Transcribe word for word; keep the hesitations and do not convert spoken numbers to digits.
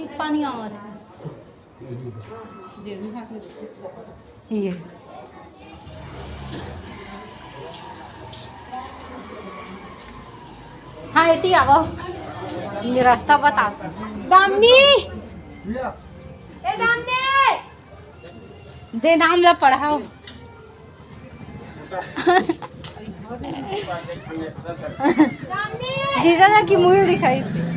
पानी आवत हे। ये। हाँ, एती आवो। ये रास्ता बता। दामनी। ए दामनी। दे नाम ला पढ़ाओ। जीजा ला की मुंह दिखाई से।